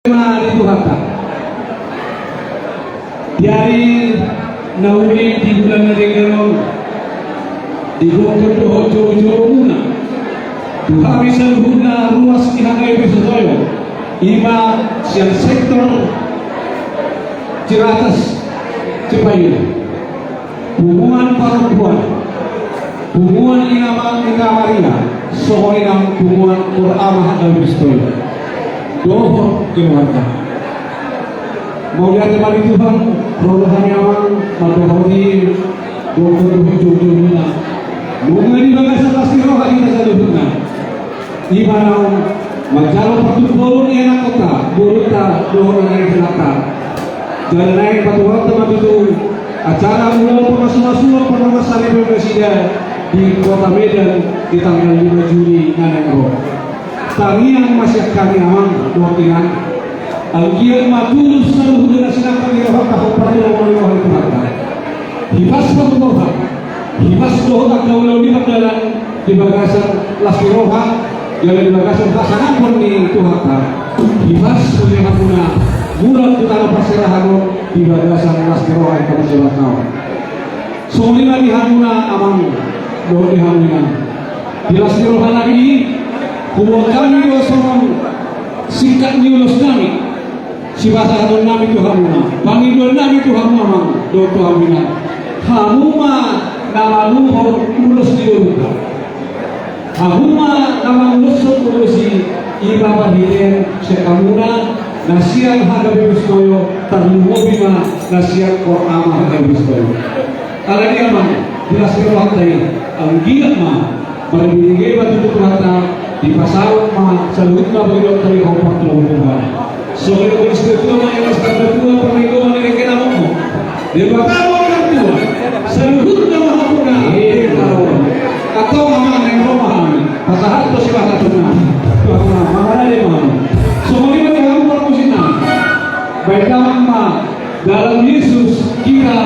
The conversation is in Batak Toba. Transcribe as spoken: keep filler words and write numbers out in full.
Ima di Tuhanta. Di ari na uli, di bulan na denggan on, di gokhon dohot joujoumuna tu hami saluhutna ruas ni H K B P Sotoyo, ima sian sektor Ciracas, Cipayung. Punguan parompuan, punguan Ina Ma-, Ina Maria, songon i nang punguan Murama Hadabistoyo dohot keluarga. Mauliate ma di Tuhan, ro do hami amang mandohoti gokhon dohot joujoumuna. Nunga di bagasan las ni roha hita saluhutna. Ima naung manjalo partumbolon ni anakkonta, borunta dohot na naeng helanta. Jala naeng patupaonta ma tutu acara ulaon pamasumasuon parrohatan ni nasida di Kota Medan di tanggal lima Juni na naeng ro. Tangiang ma sian hami amang dohot inang. Anggiat ma tulus saluhut na sinamot ni rohanta, hombar tu lomo ni roha ni Tuhanta. Hipas ma tu roha, hipas dohot angka ulaon ni pardalan di bagasan las ni roha, jala di bagasan hasangapon ni Tuhanta. Hipas ma di hamuna mulak tu tano parserahan on di bagasan las ni roha ni parsibahenonta. Songon i ma di hamuna amang dohot di hamu inang. Di las ni roha nami i, huboan hami do songon singkat ni ulos nami. Sipasahaton nami tu hamuna, pangidoan nami tu hamu amang dohot tu hamu inang. Hamu ma na manuhor ulos ni borunta. Hamu ma na manguloshon ulos i, ima marhite sian hamuna na sian H K B P Sotoyo, tarlumobi ma na sian Murama Hadabistoyo Sotoyo. Alani i amang, di las ni rohanta i, anggiat ma marbinege ma tutu Tuhanta, dipasaut ma saluhutna pangidoanta i hombar tu lomo ni Tuhanta. Songon i ma di situa-tua, ma di situa-tua, parlinggoman ni dengke na momo. Debata ma na tua, saluhutna ma hamuna. Antong amang, naeng ro ma hami pasahat do sipasahaton nami tu hamuna, mangarade ma hamu. Songon i ma di hamu parmusik nami. Baen damang ma dalan Yesus, hira